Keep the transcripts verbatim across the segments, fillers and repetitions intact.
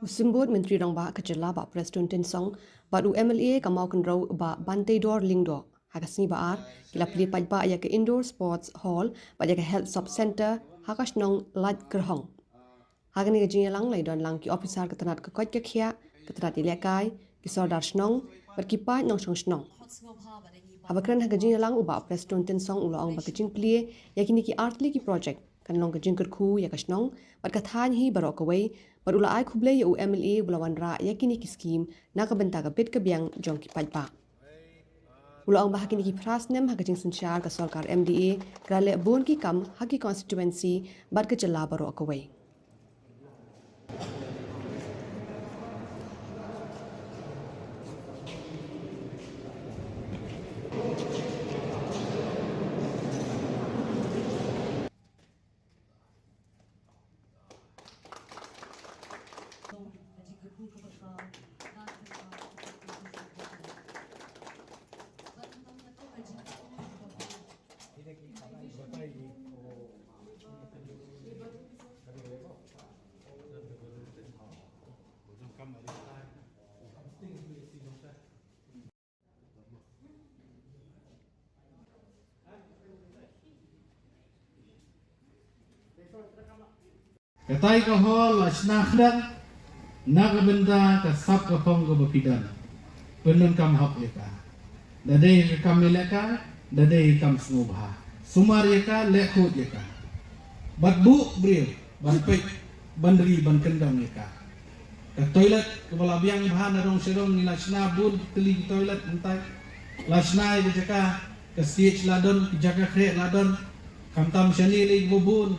U Symbud Myntri Rangbah ka Jylla Bah Prestone Tynsong bad u M L A ka Mawkynrew Bah Banteidor Lyngdoh ha ka sngi Ba-ar ki la plie paidbah ïa ka Indoor Sports Hall bad ïa ka Health Sub Centre ha ka shnong Laitkyrhong. Ha kane ka jingïalang la ïadon lang ki ophisar ka tnat ka koit ka khiah, ka tnat ïalehkai, ki sordar shnong bad ki paid nongshong shnong. Haba kren ha ka jingïalang, u Bah Prestone Tynsong u la ong ba ka jingplie ïa kine ki artylli ki projek kan long ka jingkyrkhu ïa ka shnong bad ka thaiñ hi baroh kawei, bad u la ai khublei ïa u M L A uba la wanrah ïa kine ki skhim na ka bynta ka bit ka biang jong ki paidbah. U la ong ba ha kine ki phra snem ha ka jingsynshar ka sorkar M D A ka la leh bun ki kam ha ki constituency bad ka jylla baroh kawei. Katai ka hall la shna khyndiat na ka bynta ka sap ka phong kaba phi don. Pyndonkam hok ïa ka. Da dei ka kam ïalehkai, da dei ka kam sngewbha. Sumar ïa ka, leh khuid ïa ka. Bad buh briew ban peit, ban ri, ban kyndong ïa ka. Ka toilet kaba la biang bha, na dong sha dong ngi la shna bun tylli ki toilet mynta. La shna ïa ka jaka, ka stage la don, ki jaka khreh la don. Khamtam shane lei kiba bun.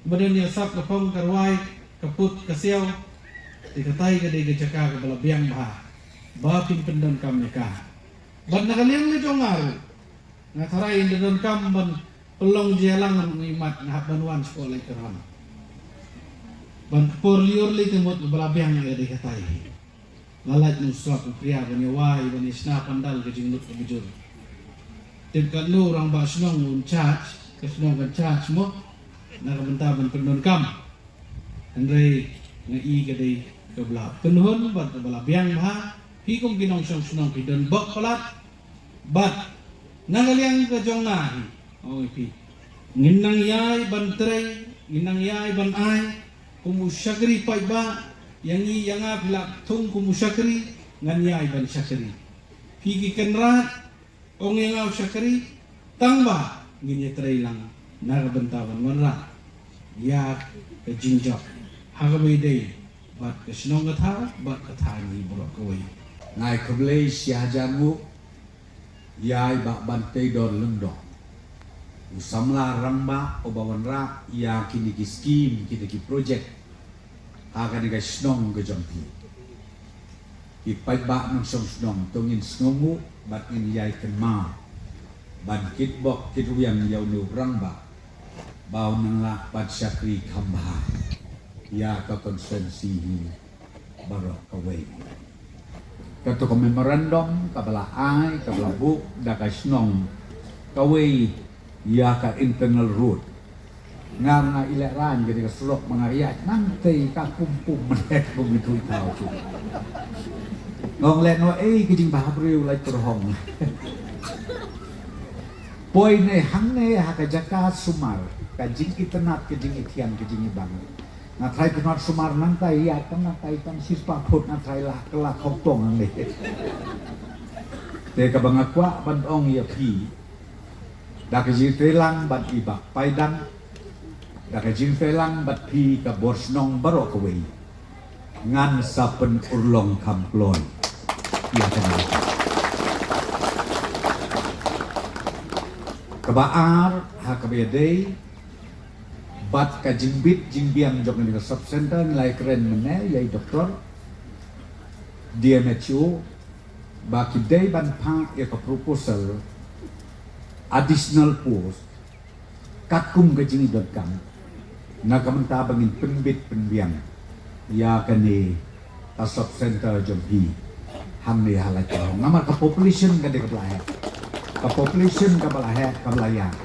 Ba don ïa sap ka phong, ka rwai, ka put, ka siaw. Te katai ka dei ka jaka kaba la biang bha ba phin pyndonkam ïa ka. Bad na ka liang ka jong nga ruh, nga tharai ngi donkam ban pynlong jingïalang ruh, ngi mat, nga hap ban wan shapoh Laitkyrhong. Ban kpor lyiur lei te mut ba la biang ïa ka dei katai. La lait Nongsuap u Phria ban ïa wai, ban ïa shna pandal ka jinglut kaba jur. Tip katno u rangbah shnong un charge, ka shnong kan charge mo, na ka bynta ban pyndonkam. Hynrei nga i ka dei kaba la pynhun bad kaba la biang bha. Phi kum ki nongshong shnong phi don bok palat. Bad na ka liang ka jong nga hi, ong ïa phi, ngin nang ïai ban trei, ngin nang ïai ban ai kum u shakri paidbah. Ïa ngi, ïa nga, phi la thung kum u shakri, ngan ïai ban shakri. Phi ki kynrad, ong ïa nga u shakri, tang ba ngin ïatrei lang na ka bynta ban wanrah ïa ka jingjop ha kaba ïadei bad ka shnong ka thaw bad ka thaiñ hi baroh kawei. Nga ai khublei shihajar nguh ïa i Bah Banteidor Lyngdoh, u samla rangbah uba wanrah ïa kine ki skim, kine ki projek ha kane ka shnong ka jong phi. Ki paidbah nongshong shnong, to ngin sngewnguh bad ngin ïai kynmaw ban kitbok kitrwiang ïa une u rangbah ba un nang lah ban shakri kham bha ïa ka constituency hi baroh kawei. Kato ka memorandum kaba la ai, kaba la buh da ka shnong kawei ïa ka internal road. Nga, nga i lehrain kane ka surok ba nga ïaid nangtei ka pum pum, mynta bym ithuh i thaw shuh. Nga ong leh noh ei ka jingbhabriew Laitkyrhong. Poi ne hangne ha ka jaka sumar, ka jingitynnad, ka jingithiang, ka jingibang. Nga tharai pynwad sumar nangta ïa ka, nangta ïa ka shispah phut, nga tharai la ka la khongtong hangne. Te kaba nga kwah ban ong ïa phi, da ka jingtreilang bad i Bah Paidang, da ka jingtreilang bad phi ka bor shnong baroh kawei, ngan sa pynurlong kham kloi ïa kane. Kaba ar, ha kaba ïadei bad ka jingbit jingbiang jong kane ka sub center, ngi la ïakren mynne ïa i doktor D M H O ba ki dei ban phah ïa ka proposal additional post katkum ka jingdonkam, na ka bynta ba ngin pynbit pynbiang ïa kane ka sub center jong phi hangne ha Laitkyrhong. Namar ka population ka dei kaba la heh, ka population kaba la heh, kaba la ïaid.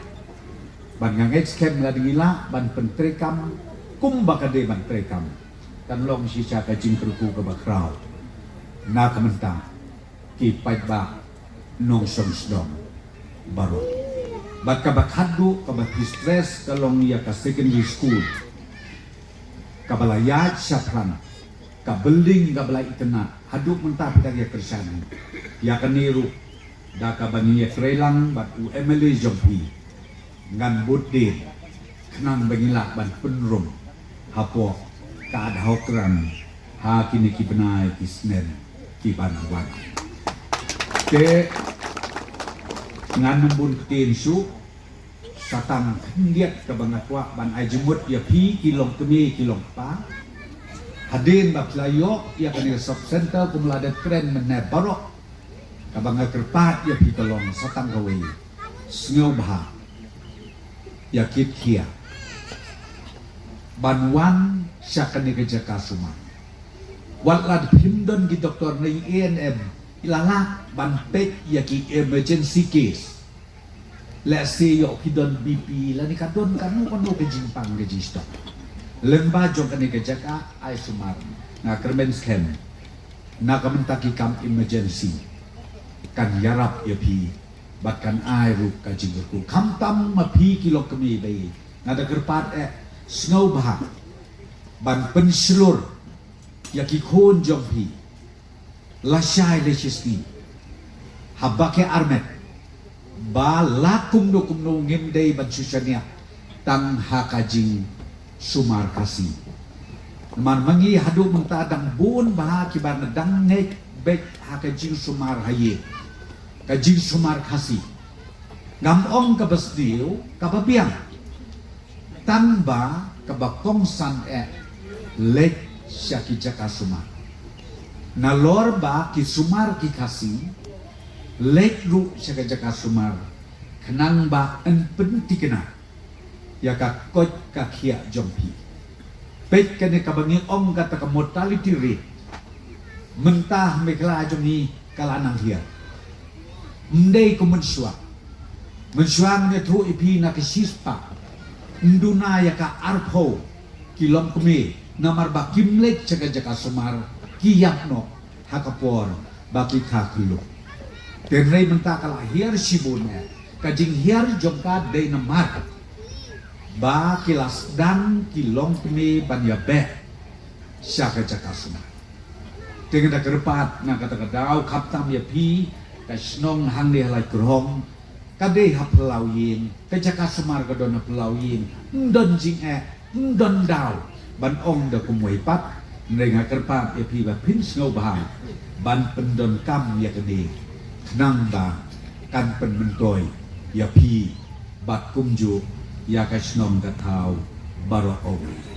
Bad nga ngeit skhem lada ngi lah ban pyntreikam kumba ka dei ban treikam, kan long shisha ka jingkyrkhu kaba khraw na ka bynta ki paidbah nongshong shnong baroh. Bad kaba khatduh kaba phi stress ka long ïa ka secondary school kaba la ïaid shaphrang, ka building kaba la itynnad. Haduh mynta phi dang ïa kyrshan ïa kane ruh, da kaba ngi ïa trei lang bad u M L A jong phi, ngan bud dien khnang ba ngin lah ban pynrung hapoh ka adhoc rang ha kine ki bnai ki snem ki ban wan. Te ngan ym bun ktien shuh, sa tang khyndiat kaba nga kwah ban ai jingmut ïa phi ki longkmie ki longkpa. Hadien ba phi la ïoh ïa kane sub center kum la dep kren mynne baroh, kaba nga kyrpad ïa phi ka long sa tang kawei, sngewbha ïa kit khia ban wan sha kane ka jaka sumar. Wat la phim don ki doktor na A and M, i la lah ban peit ïa ki emergency case. Let's say ïoh phi don B P lane ka don kano kano ka jingpang ka jingshitom. Lyngba jong kane ka jaka ai sumar, nga kyrmen skhem na ka bynta ki kam emergency kan ïarap ïa phi bad kan ai ruh ka jingkyrkhu. Khamtam ma phi ki longkmie ba ïeit, nga da kyrpad eh, sngewbha ban pynshlur ïa ki khun jong phi lashai lashisngi ha Bake Armet, ba la kumno kumno ngim dei ban shu shaniah tang ha ka jingsumar Khasi. Namar ma ngi haduh mynta dang bun bha kiba na dang ngeit beit ha ka jingsumar ha ïing, ka jingsumar Khasi. Ngam ong kaba sniew kaba biang, tang ba kaba kongsan eh leit sha ki jaka sumar. Nalor ba ki sumar ki Khasi leit ruh sha ka jaka sumar, khnang ba yn pynthikna ïa ka koit ka khiah jong phi. Peit kane kaba ngi ong kata ka mortality rate mynta ha Meghalaya jong ngi ka la nang hiar. Ym dei kum mynshuwa. Mynshuwa ngi ïathuh ïa phi na ka shispah, ym duna ïa ka arphew ki longkmie, namar ba kim leit sha ka jaka sumar, ki ïap noh ha ka por ba ki kha khlur. Te hynrei mynta ka la hiar shibun eh. Ka jinghiar jong ka dei namar ba ki la sdang ki longkmie ban ïa beh sha ka jaka sumar. Te nga da kyrpad na kata ka daw khamtam ïa phi, ka shnong hangne ha Laitkyrhong ka dei ha phyllaw ïing, ka jaka sumar ka don ha phyllaw ïing, ym don jingeh, ym don daw ban ong da kumwei pat. Hynrei nga kyrpad ïa phi ba phin sngewbha ban pyndonkam ïa kane, khnang ba kan pynmyntoi ïa phi bad kumjuh ïa ka shnong ka thaw baroh kawei.